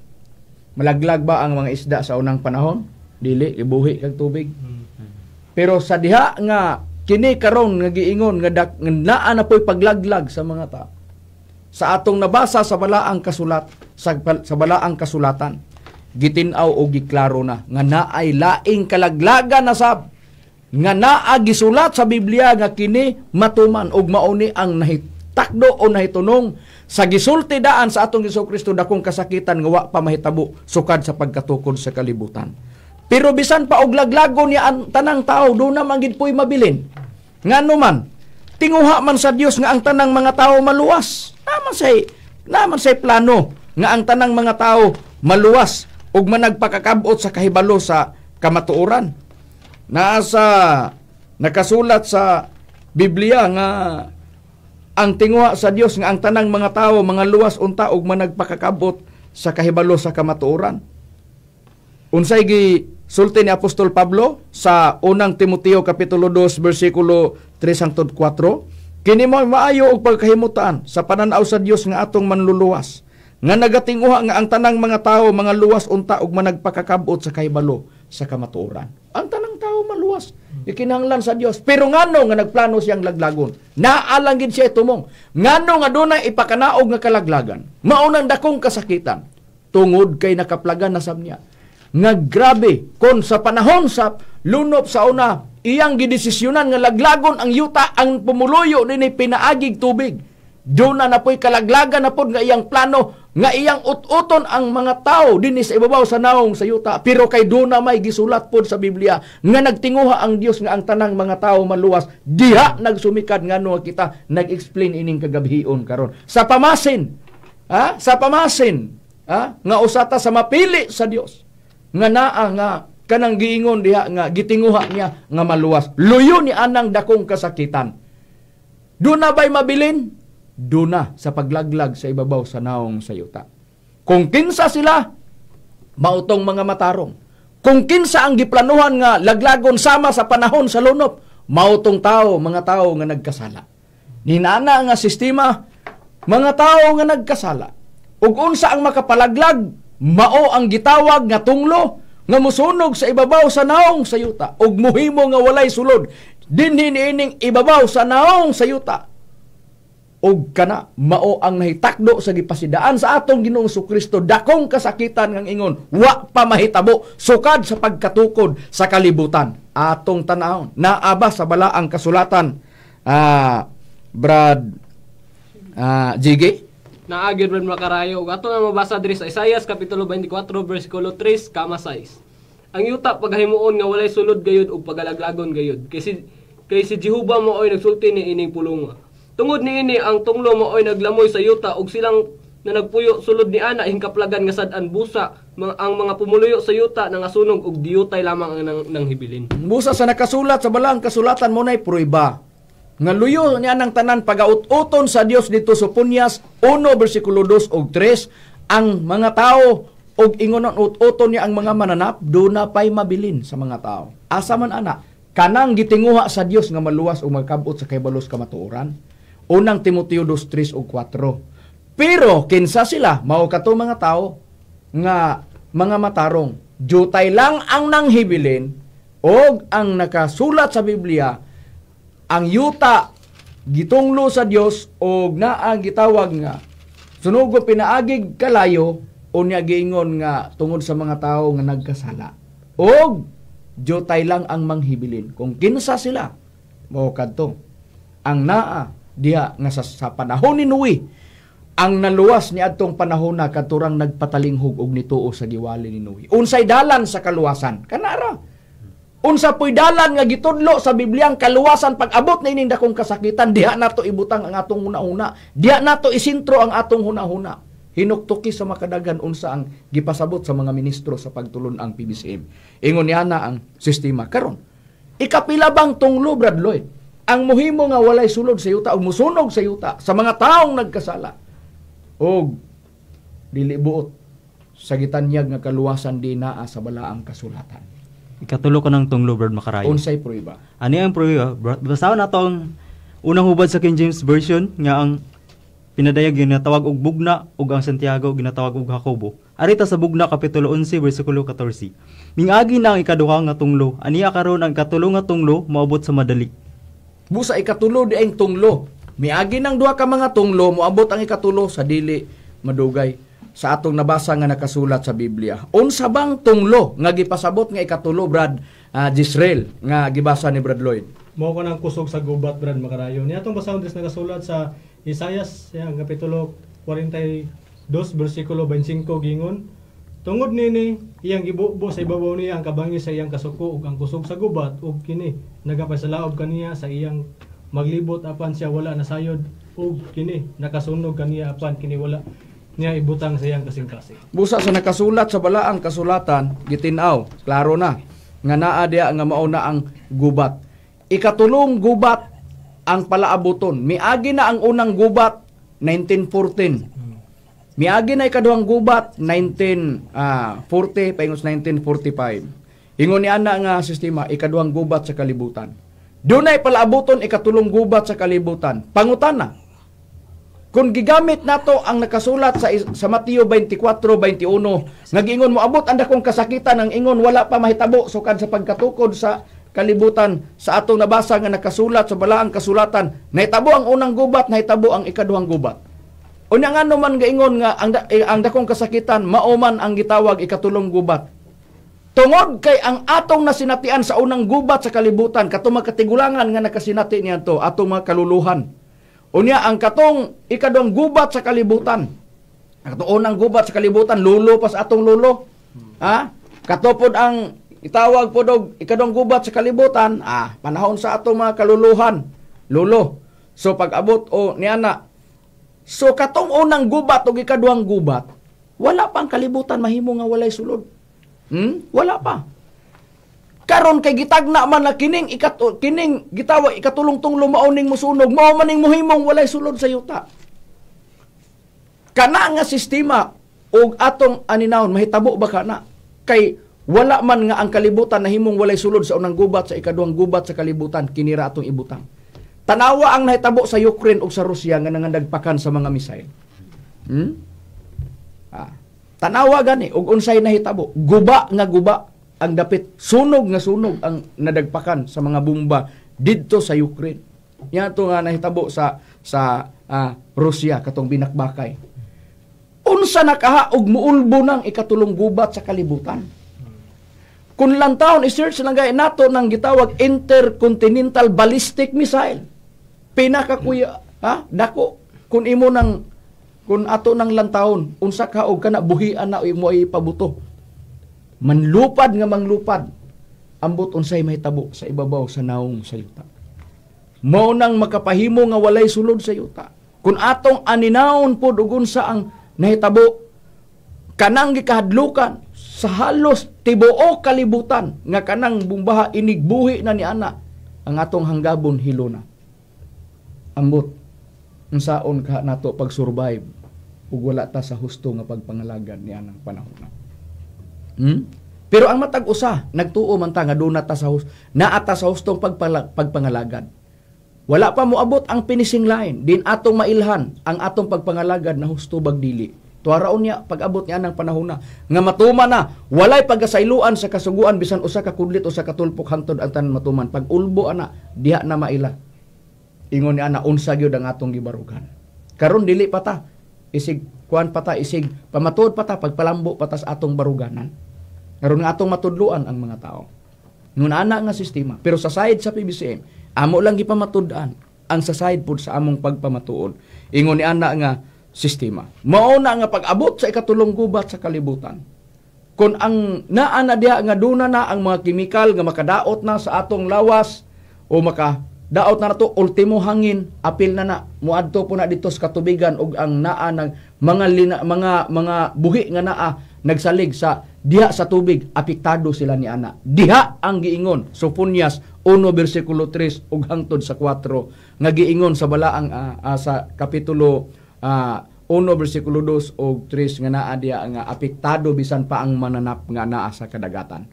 malaglag ba ang mga isda sa unang panahon? Dili, ibuhi kag tubig. Pero sa diha nga kini karon nga giingon nga naa na po'y paglaglag sa mga tao. Sa atong nabasa sa balaang kasulat sa balaang kasulatan, gitin-aw o giklaro na nga naay laing kalaglagan na sab nga naa gisulat sa Biblia nga kini matuman og mauni ang nahitakdo o nahitunong sa gisulti daan sa atong Hesus Kristo dakong kasakitan nga wa pa mahitabo sukad sa pagkatukod sa kalibutan. Pero bisan pa og laglagon niya ang tanang tao, doon na man gid po'y mabilin. Ngano man, tinguha man sa Dios nga ang tanang mga tao maluwas. Naman say plano nga ang tanang mga tao maluwas ug managpakakabot sa kahibalo sa kamatuoran. Naa sa nakasulat sa Biblia nga ang tinguha sa Dios nga ang tanang mga tao mga luwas unta ug managpakakabot sa kahibalo sa kamatuoran. Unsay gi sulti ni Apostol Pablo sa unang Timoteo kapitulo 2 bersikulo 3 hangtod 4, kini mo maayo og pagkahimutan sa pananaw sa Dios nga atong manluluwas, nga nagatinguha nga ang tanang mga tao mga luwas unta ug managpakakabot sa kahibalo sa kamatuoran. Ang tanang tao maluwas, ikinahanglan sa Dios. Pero ngano nga nagplano siyang laglagon? Naalang gid siya tumong. Ngano nga dunay ipakanaog nga kalaglagan? Mao nang dakong kasakitan tungod kay nakaplagan na sab niya. Nga grabe kon sa panahon sa lunop sa una iyang gidesisyonan nga laglagon ang yuta, ang pumuluyo dinhi pinaagig tubig. Doon na napoy kalaglagan na pod nga iyang plano nga iyang ut-uton ang mga tao dinhi sa ibabaw sa naong sa yuta. Pero kay doon na may gisulat pod sa Biblia nga nagtinguha ang Dios nga ang tanang mga tao maluwas. Diha nagsumikad ngano kita nag-explain ining kagabhion karon. Sa pamasin, ha? Sa pamasin, ha? Nga usata sa mapili sa Dios nga naa nga kanang giingon diha nga gitinguha niya nga maluwas. Luyo ni anang dakong kasakitan. Doon na ba'y mabilin? Doon na sa paglaglag sa ibabaw sa naong sa yuta. Kung kinsa sila, mautong mga matarong. Kung kinsa ang giplanuhan nga laglagon sama sa panahon sa lunop, mautong tao, mga tao nga nagkasala. Ninana nga sistema, mga tao nga nagkasala. Ug unsa ang makapalaglag, mao ang gitawag nga tunglo nga musunog sa ibabaw sa naong sa yuta ug muhimo nga walay sulod dinhi niining ibabaw sa naong sa yuta. Ug kana mao ang nahitakdo sa gipasidaan sa atong Ginoong Kristo dakong kasakitan ngang ingon wa pa mahitabo sukad sa pagkatukod sa kalibutan. Atong tan-awon naa ba sa balaang kasulatan, Brad Jiggy? Naagid Brad Makarayo. Ato na mabasa diri sa Isaias kapitulo 24 bersikulo 3 kama 6. Ang yuta paghimuon nga walay sulod gayud ug pagalaglagon gayud. Kay si Jehova maoy nagsulti ni ining pulunga. Tungod niini ang tunglo maoy naglamoy sa yuta ug silang na nagpuyo sulod ni ana hingkaplagan nga sad-an busa ang mga pumuluyo sa yuta nangasunog ug diyutay lamang ang nang hibilin. Busa sa nakasulat sa balaang kasulatan mo nay pruiba nga luyo niya ng tanan pagaut-uton sa Dios dito sa Punyas 1 bersikulo 2 ug 3 ang mga tao og ingonon ut-uton niya ang mga mananap do na pay mabilin sa mga tao. Asa man ana kanang gitinguha sa Dios nga maluwas ug magkabot sa kahibalo sa kamatuoran. Unang Timoteo 2:3 ug 4. Pero kinsa sila mao kato mga tao nga mga matarong, jutay lang ang nanghibilin og ang nakasulat sa Biblia ang yuta gitunglo sa Dios og naa gitawag nga sunugo pinaagig kalayo unya giingon nga tungod sa mga tawo nga nagkasala og jutay lang ang manghibilin. Kung kinsa sila mao kadto ang naa diha nga sa panahon ni Noe ang naluwas ni adtong panahon na kadturang nagpatalinghog og nituo sa giwali ni Noe. Unsay dalan sa kaluwasan? Kanara. Unsa po'y dalan nga gitudlo sa Biblia ang kaluwasan pag-abot na ining dakong kasakitan, diha nato ibutang ang atong hunahuna, diha nato isintro ang atong hunahuna. Hinuktuki sa makadagan unsa ang gipasabot sa mga ministro sa pagtulon ang PBCM. Ingon niya na ang sistema karon. Ikapila bang tunglo, Brad Lloyd? Ang muhimo nga walay sulod sa yuta ug musunog sa yuta sa mga taong nagkasala og dili buot sa gitanyag nga kaluwasan di naa sa balaang kasulatan. Ikatulo ka ng tunglo, Brad Makarayo. Unsay prueba? Ani ang prueba, Brad? Basahon nato ang unang hubad sa King James Version nga ang pinadayag ginatawag og bugna ug ang Santiago ginatawag og Jacobo. Arita sa bugna kapitulo 11 bersikulo 14. Mingagi na ang ikaduha nga tunglo, aniya karon ang ikatulo nga tunglo moabot sa madali. Busa ikatulo di ang tunglo. Miagi ng duha ka mga tunglo, moabot ang ikatulo sa dili madugay sa atong nabasa nga nakasulat sa Biblia. Unsa bang tunglo nga gipasabot nga ikatulo, Brad Jisrael, nga gibasa ni Brad Lloyd? Mao ka ng kusog sa gubat, Brad Makarayo. Niya atong basahon diri sa nakasulat sa Isayas yang kapitulo 42 bersikulo 25 gingon, tungod nini iyang gibubo sa ibabaw niya ang kabangi sa iyang kasuko ug ang kusog sa gubat, ug kini nagapasalaob kaniya sa iyang maglibot apan siya wala nasayod, ug kini nakasunog kaniya apan kini wala niya ibutang sa iyang kasing-kasing. Busa sa nakasulat sa balaang kasulatan, gitin-aw, klaro na nga naa diya nga mao na ang gubat. Ikatulong gubat ang palaabuton. Miagi na ang unang gubat 1914. Miagi na ikaduhang gubat 1940 paingon sa 1945. Ingon ni ana nga sistema ikaduhang gubat sa kalibutan. Dunay palaabuton ikatulong gubat sa kalibutan. Pangutana, kung gigamit nato ang nakasulat sa Mateo 24:21 nga giingon moabot ang dakong kasakitan, ang ingon wala pa mahitabo sukad sa pagkatukod sa kalibutan, sa atong nabasa nga nakasulat sa balaang kasulatan, nahitabo ang unang gubat, nahitabo ang ikaduhang gubat. Unya ngano man gaingon nga ang dakong kasakitan mao man ang gitawag ikatulong gubat? Tungod kay ang atong nasinatian sa unang gubat sa kalibutan, katong mga katigulangan nga nakasinati niadto, atong mga kaluluhan. Unya ang katong ikaduhang gubat sa kalibutan, katong unang gubat sa kalibutan, lulo pa sa atong lulo. Ha? Katopod ang itawag pod og ikaduhang gubat sa kalibutan, panahon sa atong mga kaluluhan, lulo. So pag-abot o niana, so katong unang gubat og ikaduhang gubat, wala pa ang kalibutan mahimo nga walay sulod. Wala pa. Karon kay gitagna man na kining kining gitawag ikatulong tunglo mao ning musunog, mao man ning muhimong walay sulod sa yuta. Kana nga sistema og atong aninawon mahitabo ba kana? Kay wala man nga ang kalibutan nahimong walay sulod sa unang gubat, sa ikaduhang gubat sa kalibutan, kinira atong ibutang. Tanawa ang nahitabo sa Ukraine ug sa Russia nga nangandagpakan sa mga missile. Tanawa gani og unsay nahitabo, guba nga guba ang dapit, sunog nga sunog ang nadagpakan sa mga bomba didto sa Ukraine. Yan to nga nahitabo sa Russia katong binakbakay. Unsa na kaha og muulbo nang ikatulong gubat sa kalibutan? Kung lang taon i-search lang gay nato nang gitawag intercontinental ballistic missile. Pinakakuya, ha? Dako kun imo nang kun ato nang lantawon, unsa ka og kana buhian na imo ay pabuto. Manlupad nga manglupad, ambot unsay mahitabo sa ibabaw sa naong sa yuta. Mao nang makapahimo nga walay sulod sa yuta. Kung atong aninawon pod og unsa ang nahitabo, kanang gikahadlukan sa halos tibuok kalibutan nga kanang bumbaha inigbuhi na ni ana, ang atong hanggabon hilo na. Ambot unsaon ka nato pag-survive ug wala ta sa husto nga pagpangalagan ni anang panahon na. Pero ang matag usa nagtuo man ta nga duna ta sa naa ta sa hustong pagpangalagad. Wala pa moabot ang finishing line din atong mailhan ang atong pagpangalagad na husto bag dili. Tuwaraon niya pag-abot niya ng panahon na nga matuman na walay pagasayloan sa kasuguan bisan usa ka kudlit usa ka tulpok hangtod ang tanan matuman. Pag ulbo ana diha na maila. Ingon ni ana unsa gyud ang atong gibarugan. Karon dili pa ta isig kuan pa ta isig pamatuod pa ta pagpalambo pa ta sa atong baruganan. Karon nga atong matudloan ang mga tao. Ngun ana nga sistema, pero sa side sa PBCM amo lang gipamatud-an ang sa side pud sa among pagpamatuod. Ingon ni ana nga sistema. Mao na nga pag-abot sa ikatulong gubat sa kalibutan. Kung ang naa na diha nga duna na ang mga kemikal nga makadaot na sa atong lawas o makadaot na nato ultimo hangin, apil na na moadto po na dito sa katubigan og ang naa ng mga mga buhi nga naa nagsalig sa diha sa tubig, apektado sila ni ana. Diha ang giingon Sofonias 1 bersikulo 3 ug hangtod sa 4 nga giingon sa balaang sa kapitulo 1 bersikulo 2 ug 3 nga naa diha nga apektado bisan pa ang mananap nga naa sa kadagatan.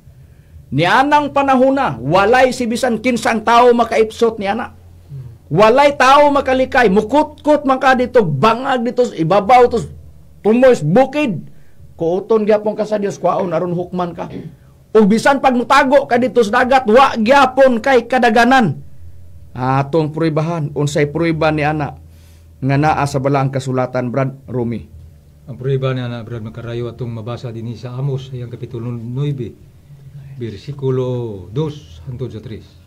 Nianang panahona walay si bisan kinsang tawo makaipsot ni ana. Walay tao makalikay, mukutkot man ka dito, bangag dito, ibabaw to, tumoy bukid. Kuuton gyapon ka sa Dios, kwaon aron hukman ka. Ug bisan pag mutago ka dito sa dagat, wa gyapon kay kadaganan. Atong pruibahan, unsay pruiba ni ana nga naa sa balaang kasulatan, Brad Rumi? Ang pruiba ni ana, Brad Makarayo, atong mabasa dinhi sa Amos, ayang kapitulo 9, bersikulo 2 hangtod sa 3.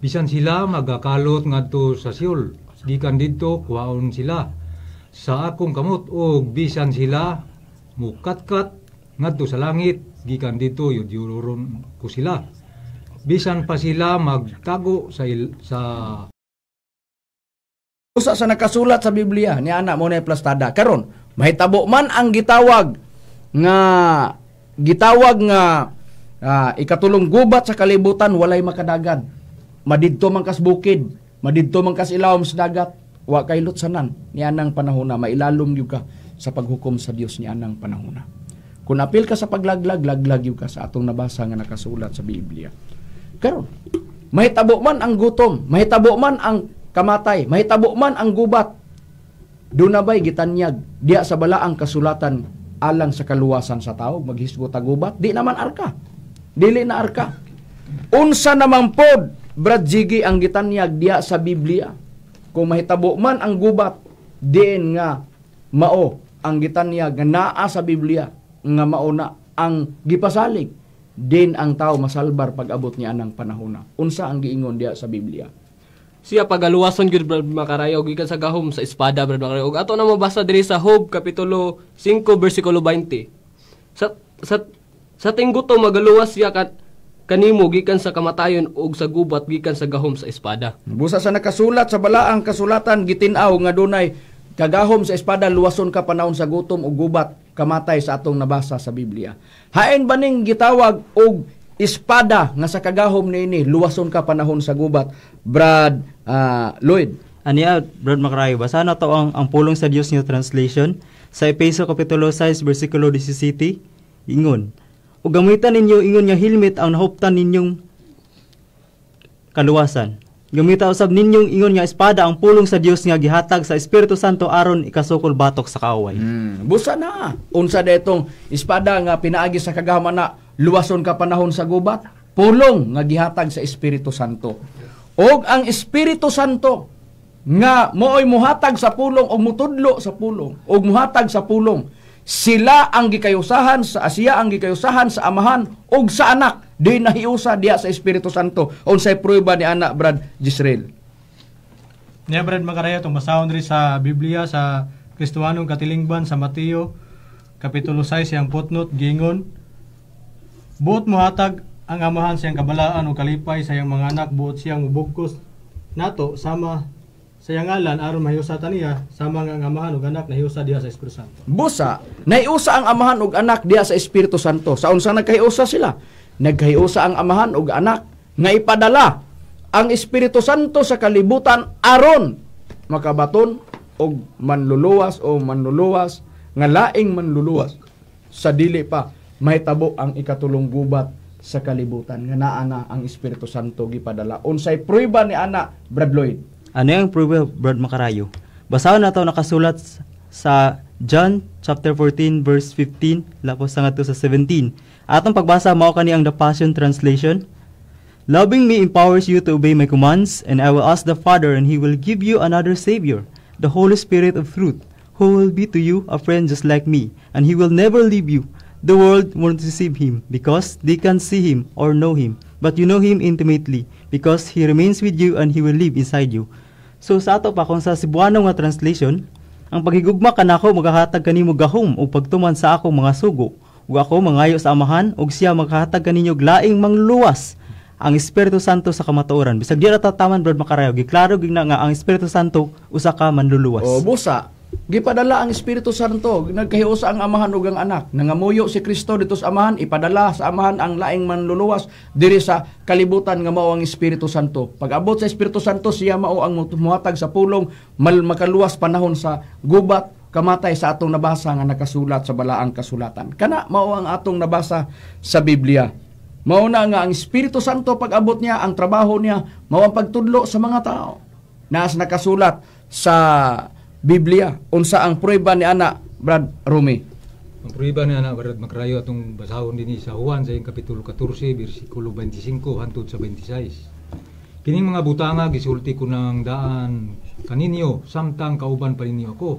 Bisan sila magakalot ngadto sa Seol, gikan didto kuhaon sila sa akong kamot, og bisan sila mukatkat ngadto sa langit, gikan didto yudyuron ko sila. Bisan pa sila magtago sa sa usa sa nakasulat sa Biblia ni ana mo na plastada. Karon mahitabo man ang gitawag nga ikatulong gubat sa kalibutan, walay makadagan. Madidto man kas bukid, madidto man kas ilawom sa dagat, wa kay lutsanan ni anang panahona, mailalom gyud ka sa paghukom sa Dios ni anang panahona. Kung apil ka sa paglaglag, laglag gyud ka sa atong nabasa nga nakasulat sa Biblia. Karon, mahitabo man ang gutom, mahitabo man ang kamatay, mahitabo man ang gubat, doon na ba'y gitanyag diya sa balaang kasulatan alang sa kaluwasan sa tao, maghisgot ang gubat? Di naman arka. Dili na arka. Unsa naman pod, Brad Jiggy, ang gitanyag diya sa Biblia? Kung mahitabo man ang gubat, diin nga mao ang gitanyag nga naa sa Biblia nga mao na ang gipasalig, din ang tao masalbar pag-abot niya anang panahona. Unsa ang giingon diya sa Biblia? Siya pagaluwason gyud, Brad Makarayo, gikan sa gahom sa espada, Brad Makarayo. Ug ato na mabasa diri sa Job kapitulo 5 bersikulo 20. Sa sa sa tinggutom magaluwas siya kanimo gikan sa kamatayon ug sa gubat gikan sa gahom sa espada. Busa sa nakasulat sa balaang kasulatan gitin-aw nga dunay kagahom sa espada, luwason ka panahon sa gutom ug gubat, kamatay sa atong nabasa sa Biblia. Hain ba ning gitawag og espada nga sa kagahom niini luwason ka panahon sa gubat, Brad Lloyd? Aniya, Brad Makarayo, basa na to ang pulong sa Dios New Translation sa Efeso kapitulo 6 bersikulo 17, ingon: "Ug gamitan ninyo ingon nga helmet ang nahuptan ninyong kaluwasan. Gamita usab ninyong ingon nga espada ang pulong sa Dios nga gihatag sa Espiritu Santo aron ikasukol batok sa kaaway." Busa na. Unsa detong espada nga pinaagi sa kagahom na luwason ka panahon sa gubat? Pulong nga gihatag sa Espiritu Santo. Og ang Espiritu Santo nga mooy muhatag sa pulong og mutudlo sa pulong og muhatag sa pulong, sila ang gikayusahan sa siya ang gikayusahan sa Amahan og sa Anak. Di nahiusa diya sa Espiritu Santo. Unsay prueba ni ana, Brad Jisrael? Niya, Brad Makarayo, itong basahon diri sa Biblia sa Kristohanong Katilingban sa Mateo kapitulo 6 siyang footnote giingon: "Buot mohatag ang Amahan siyang kabalaan o kalipay sa iyang mga anak, buot siyang mubugkos nato sama sa iyang ngalan aron mahiusa ta niya sama nga ang Amahan ug Anak nahiusa diha sa Espiritu Santo." Busa, nahiusa ang Amahan ug Anak diha sa Espiritu Santo. Sa unsa nagkahiusa sila? Nagkahiusa ang Amahan ug Anak nga ipadala ang Espiritu Santo sa kalibutan aron makabaton og manluluwas o manluluwas nga laing manluluwas sa dili pa mahitabo ang ikatulong gubat sa kalibutan nga naa na ang Espiritu Santo gipadala. Unsay prueba ni ana, Brad Lloyd? Ano yung prueba, Brad Makarayo? Basahon na ito nakasulat sa John chapter 14 verse 15 lapos sa ngadto sa 17. Atong pagbasa mao kani ang The Passion Translation. "Loving me empowers you to obey my commands, and I will ask the Father, and He will give you another Savior, the Holy Spirit of truth, who will be to you a friend just like me, and He will never leave you. The world won't receive Him, because they can't see Him or know Him, but you know Him intimately, because He remains with you and He will live inside you." So sa ato pa, kung sa Cebuano nga translation, ang paghigugma kanako magahatag kanimo gahom ug pagtuman sa akong mga sugo. Ug ako mangayo sa Amahan ug siya maghatag kaninyo og laing mangluluwas, ang Espiritu Santo sa kamatuoran. Bisag di ra tataman, Brad Makarayo, giklaro gyud na nga ang Espiritu Santo usa ka manluluwas. O busa, Gipadala ang Espiritu Santo, nagkahiusa ang Amahan ug ang Anak. Nangamuyo si Kristo dito sa Amahan, ipadala sa Amahan ang laing manluluwas diri sa kalibutan nga mao ang Espiritu Santo. Pag-abot sa Espiritu Santo, siya mao ang muhatag sa pulong makaluwas panahon sa gubat, kamatay sa atong nabasa nga nakasulat sa balaang kasulatan. Kana mao ang atong nabasa sa Biblia. Mao na nga ang Espiritu Santo pag-abot niya, ang trabaho niya mao ang pagtudlo sa mga tao. Naas nakasulat sa Biblia. Unsa ang prueba ni ana, Brad Rumi? Ang prueba ni ana, Brad Makrayo, atong basahon dinhi sa Juan sa iyang kapitulo 14 bersikulo 25 hangtod sa 26. Kining mga butanga gisulti ko ng daan kaninyo samtang kauban pa ninyo ako.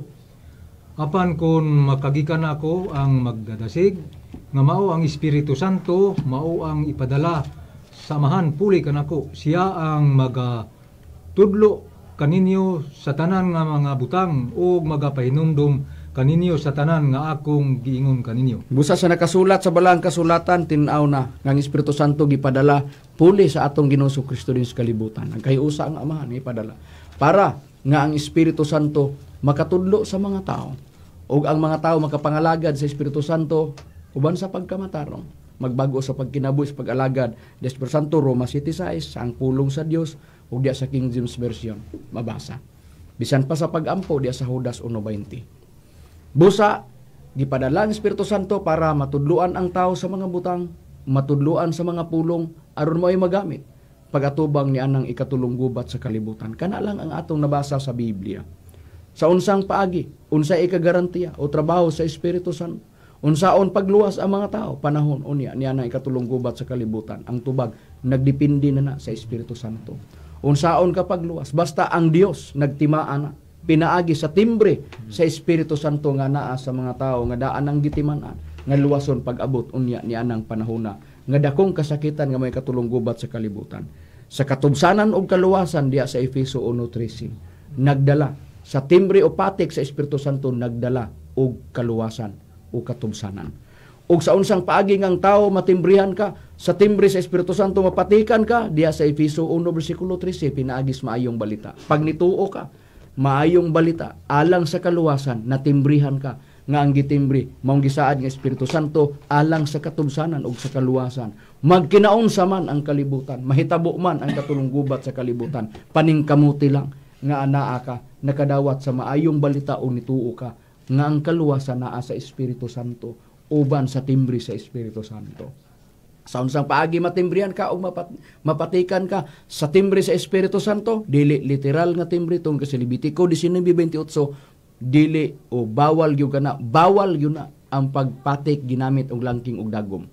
Apan kung makagikan ako ang magdadasig nga mao ang Espiritu Santo, mao ang ipadala sa Amahan puli kanako. Siya ang magatudlo kaninyo sa tanan nga mga butang ug magapahinumdom kaninyo sa tanan nga akong giingon kaninyo. Busa sa nakasulat sa balaang kasulatan, tin-aw na nga ang Espiritu Santo gipadala puli sa atong Ginoong Kristo din sa kalibutan. Nagkahiusa ang Amahan gipadala para nga ang Espiritu Santo makatudlo sa mga tao ug ang mga tao makapangalagad sa Espiritu Santo uban sa pagkamatarong, magbago sa pagkinabuhi sa pag-alagad sa Espiritu Santo. Roma 7:6 ang pulong sa Dios ug diya sa King James Version mabasa. Bisan pa sa pag-ampo diya sa Judas 1:20. Busa gipadala ang Espiritu Santo para matudluan ang tao sa mga butang, matudluan sa mga pulong aron mo'y magamit pagatubang ni anang ikatulong gubat sa kalibutan. Kana lang ang atong nabasa sa Biblia. Sa unsang paagi, unsay ikagarantiya o trabaho sa Espiritu Santo, unsaon pagluwas ang mga tao panahon unya niya ang ikatulong gubat sa kalibutan. Ang tubag nagdepende na na sa Espiritu Santo. Unsaon ka pagluwas, basta ang Dios nagtimaan na pinaagi sa timbre sa Espiritu Santo nga naa sa mga tao nga daan ang gitiman-an nga luwason pag-abot unya ni anang panahona nga dakong kasakitan nga may katulong gubat sa kalibutan. Sa katubsanan og kaluwasan diya sa Efeso 1:13 nagdala sa timbre o patik sa Espiritu Santo, nagdala og kaluwasan o katubsanan. Og sa unsang paagi ngang tao matimbrihan ka sa timbre sa Espiritu Santo, mapatikan ka diya sa Efeso 1 bersikulo 13 pinaagis maayong balita. Pag nituo ka maayong balita alang sa kaluwasan, natimbrihan ka nga ang gitimbre maong gisaad nga Espiritu Santo alang sa katubsanan ug sa kaluwasan. Magkinaunsa man ang kalibutan, mahitabo man ang katulong gubat sa kalibutan, paningkamuti lang nga anaa ka nakadawat sa maayong balita o nituo ka nga ang kaluwasan naa sa Espiritu Santo uban sa timbre sa Espiritu Santo. Sa unsang paagi matimbrihan ka o mapatikan ka sa timbre sa Espiritu Santo, dili literal nga timbre tungkol sa Levitico 19:28, dili o bawal gyud kana, bawal gyud na ang pagpatik ginamit og langking og dagom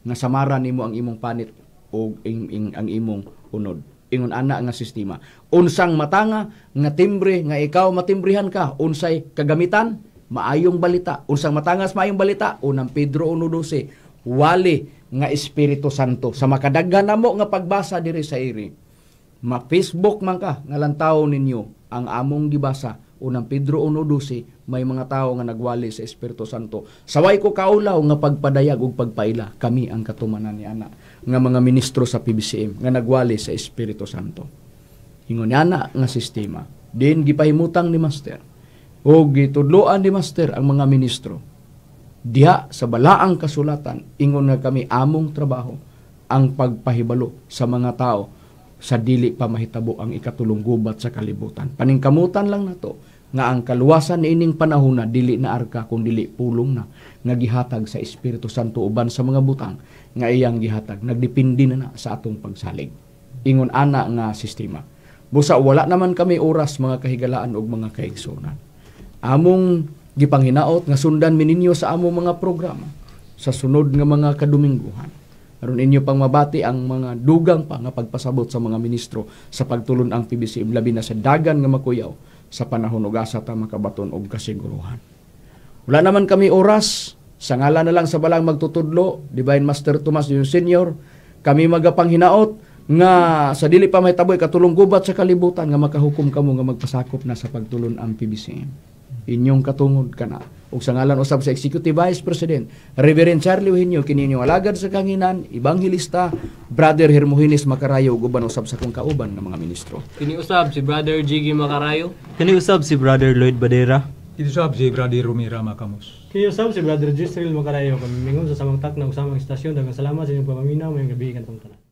nga samara nimo ang imong panit o ang imong unod. Ingon ana nga sistema. Unsang matanga nga timbre nga ikaw matimbrihan ka, unsay kagamitan? Maayong balita. Unsang matangas maayong balita? Unang Pedro 1:12, wali nga Espiritu Santo. Sa makadaghan namo nga pagbasa diri sa iri, ma-Facebook man ka nga lantaw ninyo ang among gibasa. Unang Pedro 1:12, may mga tao nga nagwali sa Espiritu Santo. Saway ko kaulaw nga pagpadayag ug pagpaila, kami ang katumanan ni ana nga mga ministro sa PBCM nga nagwali sa Espiritu Santo. Ingon ana nga sistema. Din gipahimutang ni Master o gitudloan ni Master ang mga ministro diha sa balaang kasulatan. Ingon nga kami among trabaho ang pagpahibalo sa mga tao sa dili pa mahitabo ang ikatulong gubat sa kalibutan. Paningkamutan lang nato nga ang kaluwasan niining panahon na dili na arka kung dili pulong na nga gihatag sa Espiritu Santo uban sa mga butang nga iyang gihatag. Nagdepende na na sa atong pagsalig. Ingon ana nga sistema. Busa wala naman kami oras mga kahigalaan ug mga kaigsunan. Among gipanghinaot nga sundan mininyo sa among mga programa sa sunod nga mga kadumingguhan. Aron inyo pang mabati ang mga dugang pa nga pagpasabot sa mga ministro sa pagtulon ang PBCM, labi na sa dagan nga makuyaw sa panahon ug asa ta makabaton og kasiguruhan. Wala naman kami oras, sa ngalan na lang sa balang magtutudlo, Divine Master Tomas Jr. Senior, kami magapanghinaot nga sa dili pa mahitabo katulong gubat sa kalibutan nga makahukom kamo nga magpasakop na sa pagtulon ang PBCM. Inyong katungod kana. Ug sa ngalan usab sa Executive Vice President Reverend Charlie Eugenio, kini inyong alagad sa kanginan, Ebanghilista Brother Hermogenes Macarayo ug uban usab sa akong kauban nga mga ministro. Kini usab si Brother Jiggy Macarayo. Kini usab si Brother Lloyd Badera. Dito sa si Brother Romira Macamos. Kiyo sab si Brother Gisrel Makarayo kami mingon sa samang takna ug samang istasyon. Daghang salamat sa inyong pamaminaw. Maayong gabii kanatong tanan.